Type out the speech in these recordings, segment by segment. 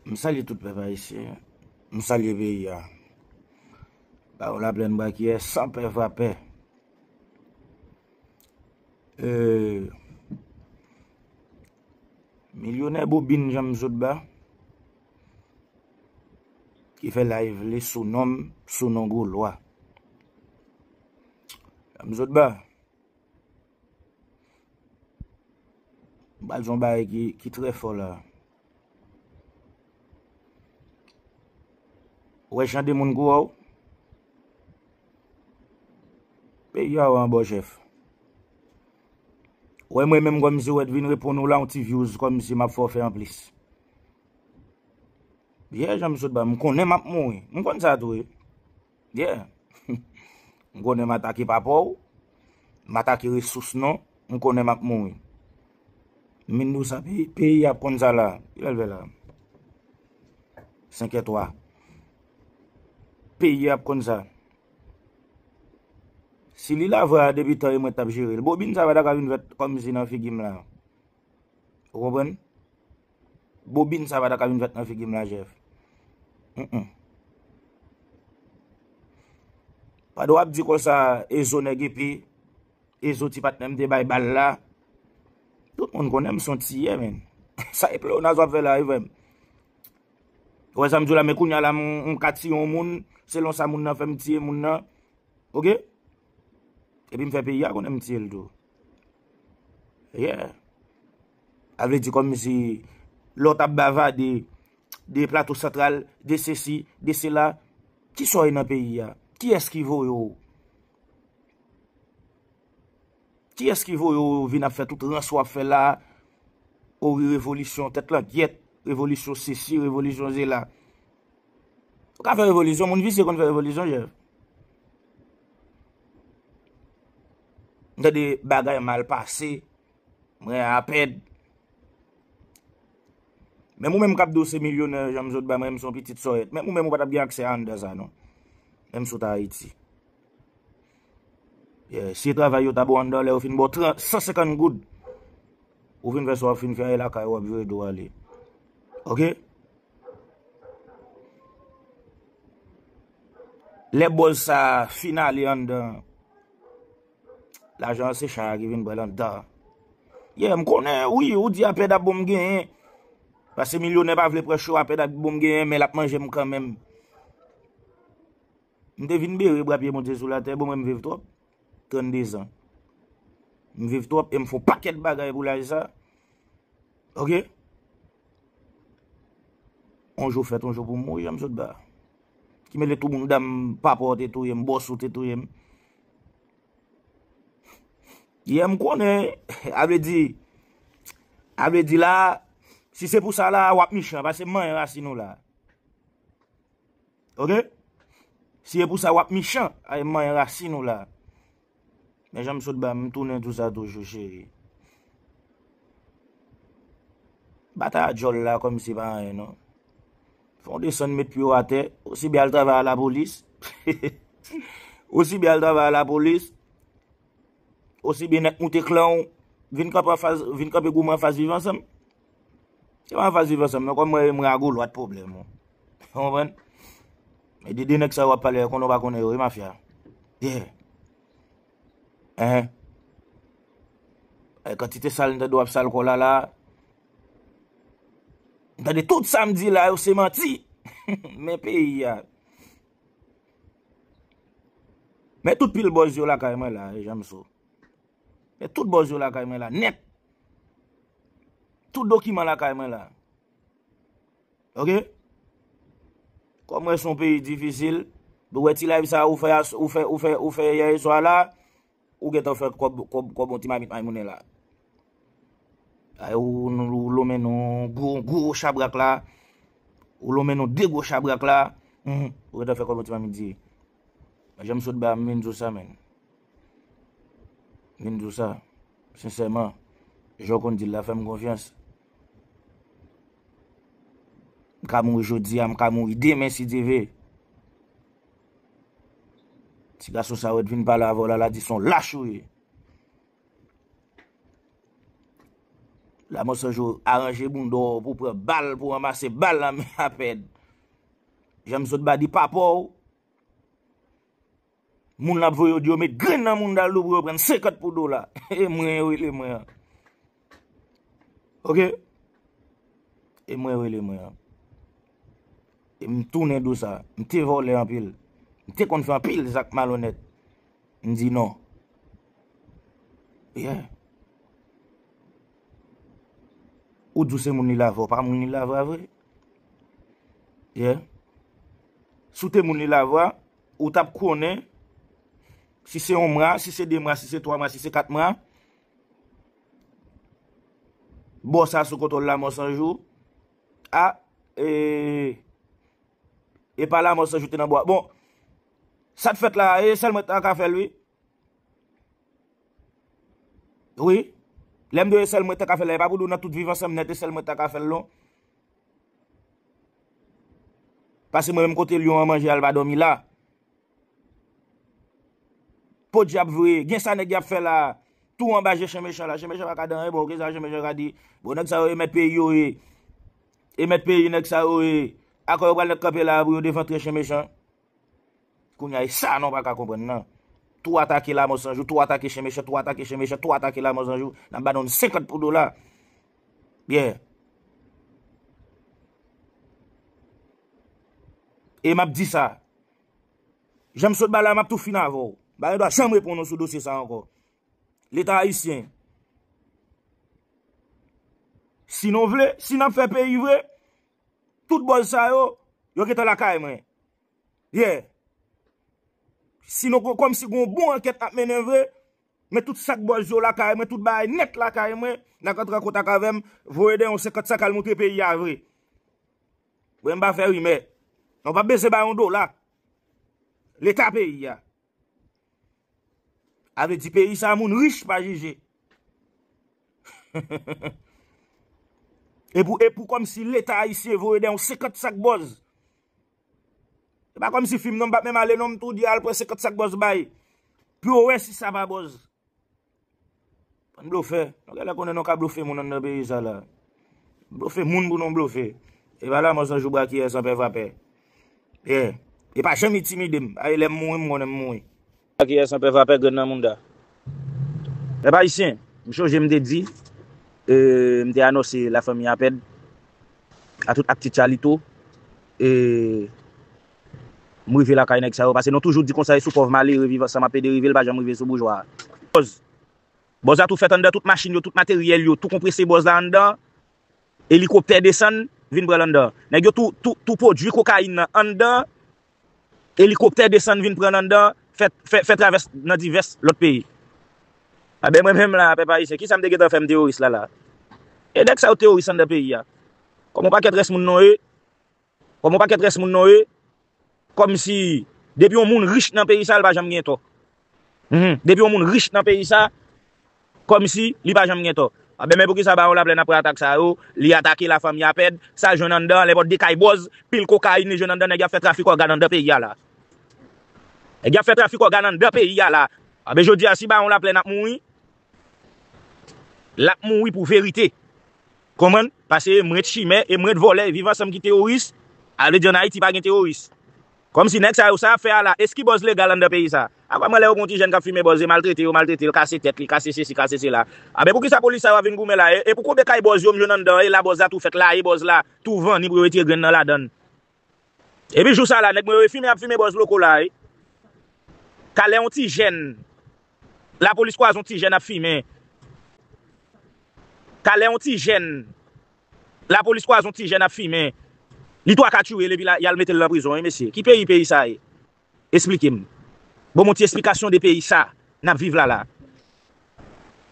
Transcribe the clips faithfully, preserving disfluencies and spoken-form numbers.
M salye tout pèp ayisyen. M salye peyi a. Bawon Laplèn Brakiyè, san pè frapè. Euh, milyonè Bobin Janm Zodba ki fè live li sou non m, sou non Gwo Lwa. Janm Zodba, m pral di yon bagay ki, ki trè fò la. Ou wè jan de moun kou a w? Peyi a w anba w, chèf. Ou wè mwen menm kòmsi w wè t vin reponn ou la yon ti views kòmsi m ap fè w fè anplis. Yeah, Janm Zodba, m konnen m ap mouri. M konn sa tou, wi. Yeah. M konnen m atake papa w, m atake resous nou, m konnen m ap mouri. M vin di w sa, peyi, peyi ap konn sa la. Kilè l fè la? Senk è twa. Peyi ap konn sa. Si li la vre a, depi tan e mwen t ap jere l. Bobin sa pa ta ka vin fèt kòmsi nan figi m la. Ou konprann? Bobin sa pa ta ka vin fèt nan figi m la, Jeff. Mm-mm. Pandan w ap di konsa, Ezo nèg epe, Ezo ti patnè m te bay bal la. Tout moun konnen m se yon tiyè, menn. Sa e pleonaz w ap fè la, wi, frè m. Ou wè sa m di w la, men kounye a la, m, m ka tiye yon moun, selon sa moun nan fè m tiye moun nan. Oke? Epi m fè peyi a konnen m tiye l tou. Yeah. A vle di kòmsi lè w t ap bavade de Plato Santral, de sesi, de sela, kisa w ye nan peyi a? Kiyès ki voye w? Kiyès ki voye w vin ap fè tout rans w ap fè la? O wi, revolisyon tèt langyèt, revolisyon sesi, revolisyon zela. Ou ka fè revolisyon, moun visye konn fè revolisyon, Jeff. M tande bagay mal pase, mwen apèd. Menm ou menm k ap di w se milyonè, Janm Zodba, mwen menm se yon pitit sòyèt. Menm ou menm ou pa t ap gen aksè a anndan sa, non. Menm si w t Ayiti. Yeah, si travay yo ta ba w anndan, lè yo fin ba w trant, san senkant goud, ou fin fè sa w ap fin fè, e lakay ou w ap vire do w ale. Oke? Lè bòz sa fin ale anndan, lajan an se chay la ki vin pran l anndan. Yeah, m konnen, wi, ou di apèd ap bon m genyen. Paske milyonè pa vle pran cho, apèd ap bon m genyen, men l ap manje m kanmenm. M te vin bere bra pye Bondye sou latè, bon, mwen m viv twòp. Trannde zan. M viv twòp e m fè yon pakèt bagay pou laj sa. Oke? On jou fèt, on jou pou mouri, Janm Zodba. Ki mele tou moun dam papa w te touye m, bòs ou te touye m. Yeah, m konnen, a vle di, a vle di la, si se pou sa la, w ap mechan, paske m manyen rasin ou la. Oke? Si e pou sa w ap mechan, ay manyen rasin ou la. Men Janm Zodba, m tounen di w sa toujou, cheri. Batay a djòl la kòmsi pa anyen, non. Fè w desann met pye w atè, osi byen al travay a lapolis. Osi byen al travay a lapolis. Osi byen nèk moute klan w, vin kanpe anfas, vin kanpe goumen anfas Viv Ansanm. Se pa anfas Viv Ansanm, non, kòm mwen, mwen a Gwo Lwa t pwoblèm ou. Ou konprann? E de, de nèg sa yo w ap pale, konnen w pa konnen yo, wi, mafya. Yeah. Hein? E kantite sal m tande w ap sal kò w la, la. M tande tout sa m di la, yo se manti. Men peyi a. Men tout pil bòz yo lakay mwen la, e Janm Zo. Men tout bòz yo lakay mwen la, nèt. Tout dokiman lakay mwen la. Oke? Kòm mwen se yon peyi difisil, ou wè ti live sa ou fè, ou fè, ou fè, ou fè yè swa la, ou gentan fè kòb, kòb, kòb yon ti mamit maymounen la. Ay, ou, ou lonmen nou gwo, gwo chabrak la. Ou lonmen nou de gwo chabrak la. Mhm. Ou gentan fè kòb yon ti mamit di. Janm sot ba, m vin di w sa, menn. M vin di w sa. Sensèman, jan w konn di l la, fè m konfyans. M ka mouri jodi a, m ka mouri demen si Dye ve. Ti gason sa w wè t vin pale avè w la, la di se yon lach ou ye. Lamò San Jou aranje bounda w pou pran bal, pou ranmase bal nan men Apèd. Jan m sot ba di papa w, moun l ap voye yo di yo met grenn nan mounda l tou pou yo pran senkant pou dola. E mwen yo rele mwen an. Oke? E mwen yo rele mwen an. E m tounen dou sa. M te vòlè anpil. M te konn fè anpil zak malonèt. M di non. Yeah. Ou di w se moun li lave a, w pa moun li lave a vre. Yeah. Si w te moun li lave a, ou t ap konnen si se yon mwa, si se de mwa, si se twa mwa, si se kat mwa. Bò sa sou kontwòl Lamò San Jou. A, e, e pa Lamò San Jou te nan bò a. Bon, sa t fèt la, e sèl mwen t ka fè l, wi. Wi. Lè m di w e sèl mwen t ka fè l la, e pa pou di w nan tout viv ansanm nèt, e sèl mwen t ka fè l, non. Pase mwen menm kote Lyon an manje al pa dòmi la. Podyab vre, gen sa nèg y ap fè la, tou anba je chen mechan la. Chen mechan pa ka di anyen, bon, oke, sa chen mechan ka di, bon, nèg sa yo e mèt peyi yo ye. E mèt peyi nèg sa yo ye. Akò yo pral nèk kanpe la pou yo devantre chen mechan. Kounye a, e sa non pa ka konprann nan. Tou atake Lamò San Jou, tou atake chen mechan, tou atake chen mechan, tou atake Lamò San Jou. N ap ba nou senkant pou dola. Byen. E m ap di sa. Jan m sot ba la, m ap tou fin avè w. M pa gen dwa janm reponn ou sou dosye sa ankò. Leta ayisyen. Si nou vle, si n ap fè peyi vre, tout bòz sa yo, yo gentan lakay mwen. Yeah. Si nou, kòmsi gon bon ankèt ap mennen vre, men tout sak bòz yo lakay mwen, tout bagay nèt lakay mwen, n a k antre an kontak avè m, voye de yon senkant sak al montre peyi a vre. Mwen m pa fè rimè. Nou pa bezwen ba yon dola. Leta peyi a. A vle di peyi sa moun rich pa jije. E pou, e pou kòmsi Leta ayisyen voye de yon senkant sak bòz. E pa kòmsi fim non, m p ap menm ale non, m tou di al pran senkant sak bòz bay. Pou yo wè si sa pa bòz. Bann blofè. Nou genlè konnen nou ka blofe moun anndan peyi sa la. Blofe moun pou nou blofe. E pa Lamò San Jou, brakiyè san pè vapè. Yeah. E pa janm entimide m. Ay, lè m mouri, m konnen m mouri. Brakiyè san pè vapè, grenn nan mounda. Pèp ayisyen, m chonje m te di, e, m te anonse lafanmi Apèd, a tout akti Tchalito, e, m rive lakay nèg sa yo, paske nou toujou di konsa, e sou pòv malere viv ansanm ap ede rive, l pa janm rive sou boujwa a. Bòz. Bòz la tou fèt anndan, tout machin yo, tout materyèl yo, tou konprese bòz la anndan, elikoptè desann, vin pran l anndan. Nèg yo tou, tou, tou pwodui kokayin nan anndan, elikoptè desann, vin pran l anndan, fè, fè, fè travès nan divès lòt peyi. Anben mwen menm la, pèp ayisyen, kisa m te gentan fè m teworis la la? E nèg sa yo teworis anndan peyi a. Kòm yon pakèt rès moun nou ye, Kòm yon pakèt rès moun nou ye, kòmsi depi yon moun rich nan peyi sa, li pa janm gen tò. Mhm. Depi yon moun rich nan peyi sa, kòmsi li pa janm gen tò. Anben, men poukisa Bawon Laplè n ap pran atak sa yo, li atake lafanmi Apèd, sa l jwenn anndan, nenpòt de kay bòz, pil kokayin li jwenn anndan, nèg y ap fè trafik ògàn anndan peyi a la. Nèg y ap fè trafik ògàn anndan peyi a la. Anben, jodi a, si Bawon Laplè n ap mouri, l ap mouri pou verite. Konprann? Paske e mwen t chimè, e mwen t vòlè, e Viv Ansanm ki teworis, a vle di ann Ayiti pa gen teworis. Kòmsi nèg sa yo, sa y ap fè a la, èske bòz legal anndan peyi sa? Apa mwen lè yo gen yon ti jèn k ap fimen bòz, e maltrete yo, maltrete l, kase tèt li, kase sesi, kase sela. Anben poukisa polis sa yo ap vin goumen la? E, e pou konbyen kay bòz yo m jwenn anndan, e la bòz la tou fèt la, e bòz la tou vanni pou yo retire grenn nan ladann. Epi jou sa la, nèg mwen yo e fimen, ap fimen bòz loko la, wi. Talè yon ti jèn, lapolis kwaze yon ti jèn ap fimen. Talè yon ti jèn, lapolis kwaze yon ti jèn ap fimen. Li twa ka tchwil epi la, y al mete l nan prizon, wi, mesye. Ki peyi, peyi sa ye? Esplike m. Ban m yon ti esplikasyon de peyi sa n ap viv la la.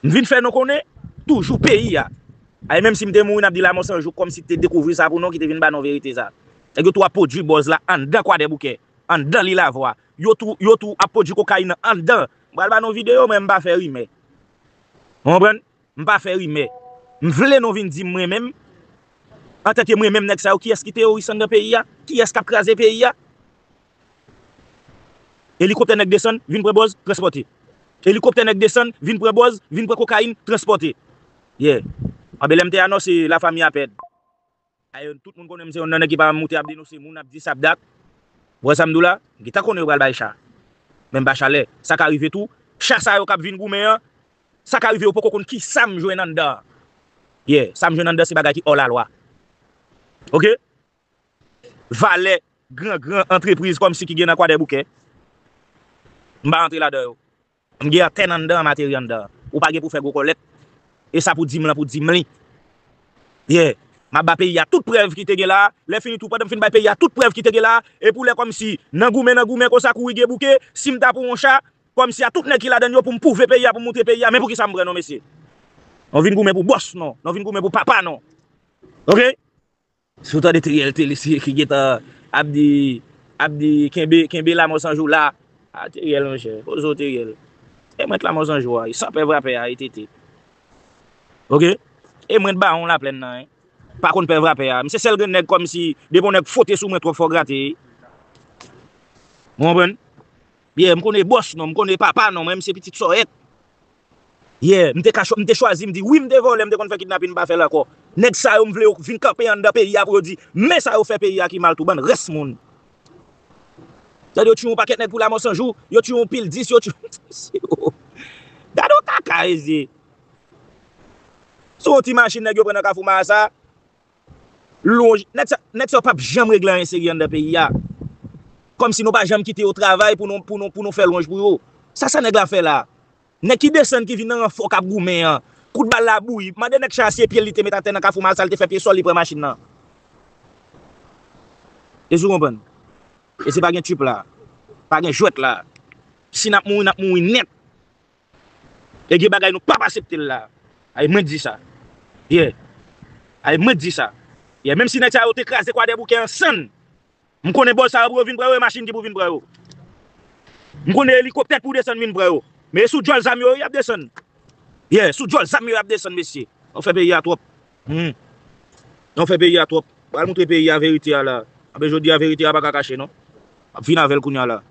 M vin fè nou konnen, toujou peyi a. Ay, menm si m te mouri, n ap di Lamò San Jou kòmsi ki te dekouvri sa pou nou, ki te vin ba nou verite sa. Nèg yo tou ap pwodui bòz la anndan Kwadèboukè, anndan Lilavwa. Yo tou, yo tou ap pwodui kokayin nan anndan. M pral ba nou videyo, men m pa fè rimè. Ou konprann? M pa fè rimè. M vle nou vin di m mwen menm, antanke mwen menm nèg sa yo, kiyès ki teworis anndan peyi a? Kiyès k ap kraze peyi a? Elikoptè nèg desann, vin pran bòz, transpòte. Elikoptè nèg desann, vin pran bòz, vin pran kokayin, transpòte. Yeah. Anben lè m te anonse lafanmi a pèd. Ayè, tout moun konnen m se yonn nan nèg ki pa moute ap denonse moun, ap di sa, ap dat. Ou wè sa m di w la? M gentan konnen yo pral bay cha. Men m pa chalè. Sa ka rive tou, cha sa yo k ap vin goumen an, sa ka rive yo poko konn kisa m jwenn anndan an. Yeah, sa m jwenn anndan se bagay ki hors la loi. Oke? Valè gran gran antrepriz kòmsi ki gen nan Kwadèboukè. M pa rantre ladan yo. M gen antèn anndan an, materi anndan an. Ou pa gen pou fè gwo kòlèt. E sa pou di m lan, pou di m li. Yeah. M ap ba peyi a tout prèv ki te gen la. Lè fini tou, pandan m fin bay peyi a tout prèv ki te gen la, e pou lè kòmsi nan goumen, nan goumen konsa kouri gen bouke, si m ta pran yon cha, kòmsi a tout nèg ki ladann yo pou m pwouve peyi a, pou m moutre peyi a, men poukisa m pran non, mesye. Nou vin goumen pou bòs non, nou vin goumen pou papa non. Oke? Si w tande Teriel Tele se ki gentan ap di, ap di kenbe, kenbe Lamò San Jou la. A Teriel, monchè, poze w Teriel. E mwen t Lamò San Jou a, san pè vrapè a, e tete. Oke? E mwen t Bawon Laplèn nan, en. Pa konn pè vrapè a. M se sèl grenn nèg kòmsi, depi yon nèg fwote sou mwen twòp fò grate. Ou konprann? Yeah, m konnen bòs non, m konnen papa non, mwen m se pitit sòyèt. Yeah, m te ka chwa-, m te chwazi, m di wi, m te vòlè, m te konn fè kidnapin, m pa fè l ankò. Nèg sa yo, m vle yo vin kanpe anndan peyi a pou yo di, men sa yo fè peyi a ki mal tou, bann rès moun. Tande yo tiye yon pakèt nèg pou Lamò San Jou, yo tiye yon pil dis, yo tiye. Gade yon kaka, eze. Sou yon ti machin nèg yo pran nan Kafou Marasa, lonj, nèg sa, nèg sa yo p ap janm regle anyen serye anndan peyi a. Kòmsi nou pa janm kite yo travay pou nou, pou nou, pou nou fè lonj pou yo. Sa sa nèg la fè la? Nèg ki desann ki vin nan ranfò k ap goumen an. Kout bal la bouyi. Mande nèg cha a si e pye l li te met atè nan Kafou Marasa, l te fè pye sòl, li pran machin nan. Èske w konprann? E se pa gen tchup la. Pa gen jwèt la. Si n ap mouri, n ap mouri nèt. E gen bagay nou p ap asepte l la. Ay, mwen di sa. Yeah. Ay, mwen di sa. Yeah, menm si nèg sa yo te kraze Kwadèboukè an sann, m konnen bòs sa yo pou yo vin pran yo, e machin ki pou vin pran yo. M konnen elikoptè pou desann vin pran yo. Men e sou djòl zam yo, y ap desann. Yeah, sou djòl zam yo, y ap desann, mesye. Nou fè peyi a twòp. Hmm. Nou fè peyi a twòp. Pral moutre peyi a verite a la. Anben jodi a, verite a pa ka kache, non. Ap vin avè l kounye a la.